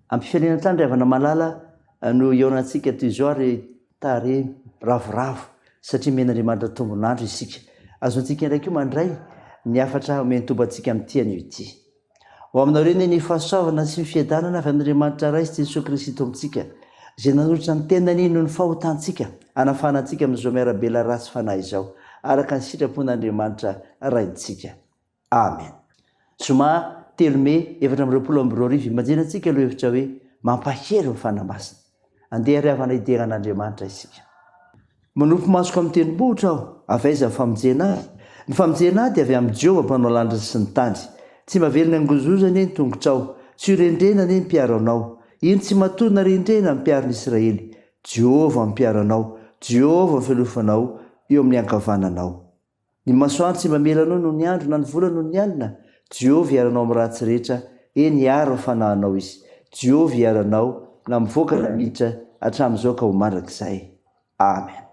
Ampifaliana hatrany ry havana malala no hihaonantsika toy izao ary tarehy ravoravo satria omen'Andriamanitra tombon'andro isika. Azontsika indray koa mandray ny hafatra omen'ny Tompo antsika amin'ity anio ity. Ho aminareo anie ny fahasoavana sy ny fiadanana avy amin'Andriamanitra Ray sy Jesoa Kristy Tompontsika, izay nanolotra ny tenany noho ny fahotantsika, hanafahana antsika amin'izao miara-bela ratsy fanahy izao, araka ny sitrapon'Andriamanitra Raintsika. Amen. Zoma telo mey 2024 Imanjena antsika lohevitra hoe Mampahery ny Fanahy Masina. Andeha ry havana hidera an'Andriamanitra isika. Manopy masoko amin'ny tendrombohitra aho, avy aiza ny famonjena ahy? Ny famonjena ahy dia avy amin'i Jehovah mpanao lanitra sy ny tany. Tsy mba velona hangozohozo anie ny tongotrao, tsy ho rendrena anie ny mpiaro anao. Eny, tsy matoa na rendrena ny mpiaro ny Israely. Jehovah no mpiaro anao, Jehovah no fialofanao eo amin'ny ankavananao. Ny masoandro tsy mba mila anao noho ny andro, na ny volana noho ny alina. Jehovah hiaro anao amin'ny ratsy rehetra, eny, hiaro ny fanahinao Izy. Jehovah hiaro anao, na mivoaka na miditra, hatramin'izao ka ho mandrakizay. Amen.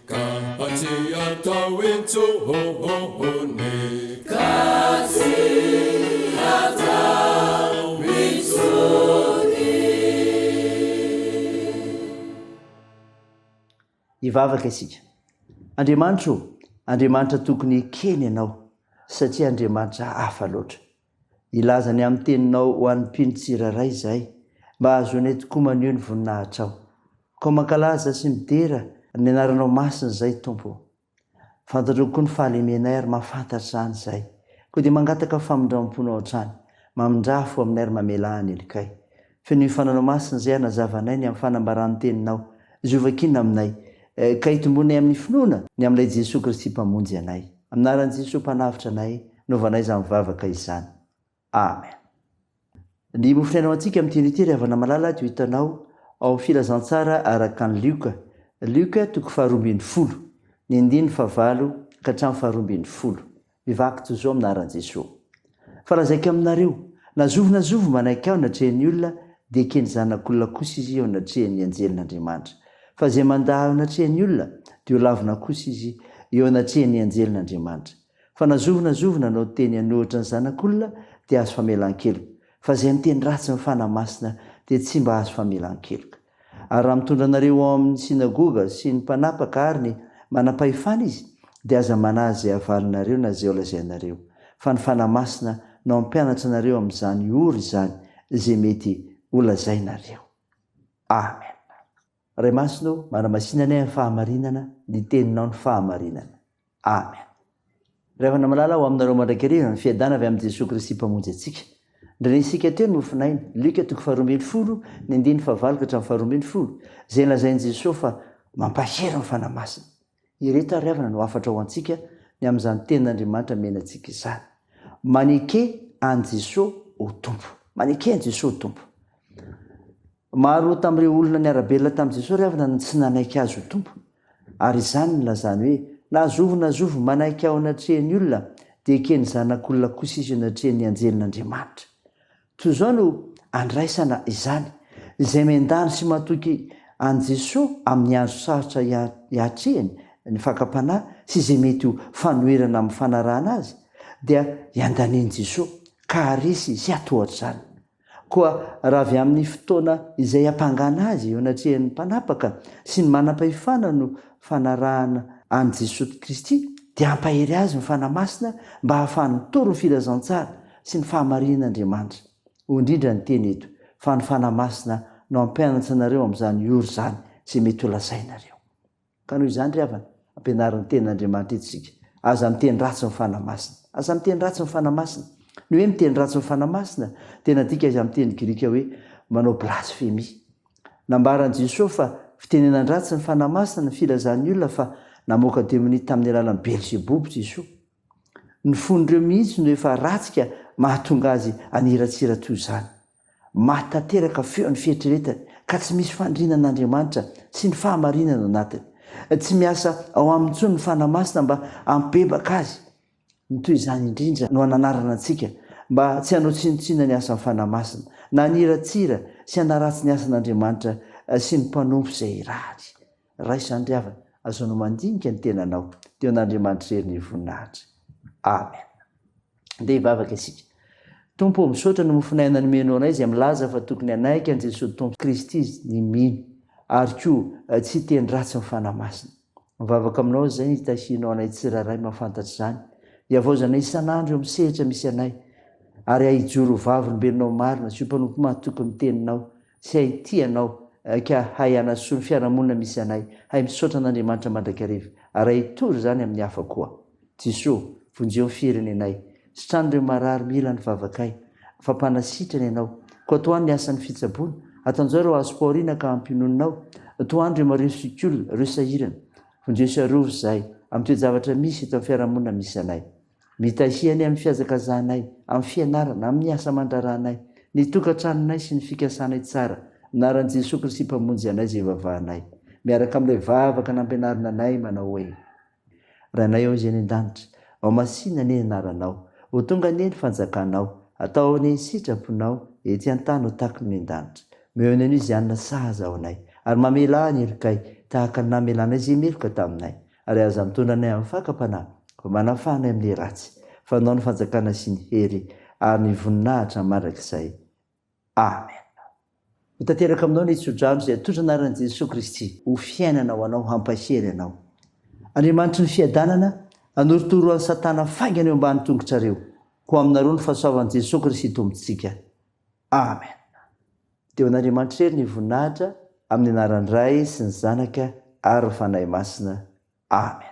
Ka tsy atao intsony. Ka tsy atao intsony. Hivavaka isika. Andriamanitra ô, Andriamanitra tokony hekena Ianao, satria Andriamanitra hafa loatra. Hilaza ny amin'ny Teninao ho an'ny mpino tsirairay izahay, mba hahazoanay tokoa maneho ny voninahitrao. Koa mankalaza sy midera ny Anaranao masina izahay, Tompo ô. Fantatrao koa ny fahalemenay ary mahafantatra izany izahay. Koa dia mangataka famindram-ponao hatrany. Mamindrà fo aminay ary mamelà ny helokay. Fenoy Fananao Masina izay hanazava anay ny amin'ny fanambaran'ny Teninao, izay hovakiana aminay, ka hitomboanay amin'ny finoana ny amin'ilay Jesoa Kristy Mpamonjy anay. Amin'ny anaran'i Jesoa Mpanavotra anay, naovanay izany vavaka izany. Amen. Ny mofonaina ho antsika amin'ity anio ity ry havana malala dia ho hitanao ao amin'ny Filazantsara araka an'i Lioka, Lioka toko faharoa ambinifolo, ny andininy fahavalo ka hatramin'ny faharoa ambinifolo. Mivaky toy izao amin'ny anaran'i Jesoa. Fa lazaiko aminareo, na zovy na zovy manaiky Ahy eo anatrehan'ny olona, dia eken'ny Zanak'olona kosa izy eo anatrehan'ny anjelin'Andriamanitra. Fa izay mandà Ahy eo anatrehan'ny olona, dia holavina kosa izy eo anatrehan'ny anjelin'Andriamanitra. Fa na zovy na zovy nanao teny hanohitra ny Zanak'olona, dia hahazo famelan-keloka. Fa izay miteny ratsy ny Fanahy Masina, dia tsy mba hahazo famelan-keloka. Ary raha mitondra anareo ao amin'ny synagoga sy ny mpanapaka ary ny manam-pahefana izy, dia aza manahy izay havalinareo na izay holazainareo, fa ny Fanahy Masina no hampianatra anareo amin'izany ora izany izay mety holazainareo. Amen. Ray Masina ô, manamasina anay amin'ny fahamarinana, ny Teninao no fahamarinana. Amen. Ry havana malala, ho aminareo mandrakariva ny fiadana avy amin'i Jesoa Kristy Mpamonjy antsika. Ndrenesintsika teo ny mofonaina, Lioka toko faharoa ambinifolo, ny andininy fahavalo ka hatramin'ny faharoa ambinifolo, izay nolazain'i Jesoa fa mampahery ny Fanahy Masina. Ireto ary havana no hafatra ho antsika ny amin'izany Tenin'Andriamanitra omena antsika izany. Maneke an'i Jesoa ho Tompo. Maneke an'i Jesoa ho Tompo. Maro tamin'ireo olona niara-belona tamin'i Jesoa ry havana no tsy nanaiky Azy ho Tompo. Ary izany no nilazany hoe, Na zovy na zovy manaiky Ahy eo anatrehan'ny olona, dia eken'ny Zanak'olona kosa izy eo anatrehan'ny anjelin'Andriamanitra. Toy izao no andraisana izany, Izay miandany sy matoky an'i Jesoa amin'ny andro sarotra iatrehany ny fakam-panahy sy izay mety ho fanoherana amin'ny fanarahana Azy, dia iandanian'i Jesoa, ka haharesy sy hatohatra izany. Koa raha avy amin'ny fotoana izay hampangana azy eo anatrehan'ny mpanapaka sy ny manam-pahefana no fanarahana an'i Jesoa Kristy, dia hampahery azy ny Fanahy Masina mba hahafahany mitory ny filazantsara sy ny fahamarinan'Andriamanitra. Hoy indrindra ny teny eto, fa ny Fanahy Masina no hampianatra anareo amin'izany ora izany izay mety holazainareo. Ka noho izany ry havana, ampianarin'ny Tenin'Andriamanitra eto isika, aza miteny ratsy ny Fanahy Masina. Aza miteny ratsy ny Fanahy Masina. Ny hoe miteny ratsy ny Fanahy Masina dia nadika izy amin'ny teny grika hoe manao blasfemia. Nambaran'i Jesoa fa fitenenan-dratsy ny Fanahy Masina ny filazan'ny olona fa namoaka demonia tamin'ny alalan'i Belzeboba Jesoa. Ny fon'ireo mihitsy no efa ratsy ka mahatonga azy haniratsira toy izany. Maty tanteraka feo ny fieritreretany ka tsy misy faniriana an'Andriamanitra sy ny fahamarinana anatiny. Tsy miasa ao aminy intsony ny Fanahy Masina mba hampibebaka azy. Ny toy izany indrindra no ananarana antsika mba tsy hanao tsinontsinona ny asan'ny Fanahy Masina, na haniratsira sy hanaratsy ny asan'Andriamanitra sy ny mpanompo izay irahany. Raiso izany ry havana, azahoanao mandinika ny tenanao teo an'Andriamanitra irery ny voninahitra. Amen. Ndeha hivavaka isika. Tompo ô, misaotra ny mofon'aina nomenao anay izay milaza fa tokony hanaiky an'i Jesoa Tompo Kristy ny mino ary koa tsy hiteny ratsy ny Fanahy Masina. Mivavaka aminao izay ny hitahianao anay tsirairay mahafantatra izany, hihavaozanay isan'andro eo amin'ny sehatra misy anay ary hahijoro ho vavolombelonao marina sy ho mpanompo mahatoky ny teninao sy hay tia anao ka hay hanasoa ny fiarahamonina misy anay, hay misaotra an'Andriamanitra mandrakariva ary hay hitory izany amin'ny hafa koa. Jesoa, vonjeo ny firenenay, sitrano ireo marary mila ny vavakay, fa mpanasitrana Ianao. Koa tohano ny asan'ny fitsaboana, atanjao ireo azom-pahoriana ka ampiononinao, tohano ireo marefo sy olona, ireo sahirana. Vonjeo sy arovy izahay amin'ny toe-javatra misy eto amin'ny fiarahamonina misy anay. Mitahia anay amin'ny fihazakazahanay, amin'ny fianarana, amin'ny asa aman-draharahanay, ny tokantranonay sy ny fikasanay tsara, Anaran'i Jesoa Kristy Mpamonjy anay izay ivavahanay, miaraka amin'ilay vavaka nampianarina anay manao hoe, Rainay ao izay any an-danitra, ao masina anie ny anaranao, ho tonga anie ny fanjakanao, atao anie ny sitraponao ety an-tany ho tahaky ny any an-danitra. Omeo anay anio izay hanina sahaza ho anay, ary mamelà ny helokay, tahaka ny namelanay izay meloka taminay, ary aza mitondra anay amin'ny fakam-panahy, fa manafaha anay amin'ny ratsy, fa Anao ny fanjakana sy ny hery ary ny voninahitra mandrakizay. Amen. Ho tanteraka aminao ny tsodrano izay atolotra anaran'i Jesoa Kristy ho fiainana ho anao hampahery anao. Andriamanitry ny fiadanana hanorotoro an'i Satana faingana eo ambany tongotrareo. Ho aminareo ny fahasoavan'i Jesoa Kristy Tompontsika. Amen. Dia ho an'Andriamanitra irery ny voninahitra amin'ny anaran'ny Ray sy ny Zanaka ary ny Fanahy Masina. Amen.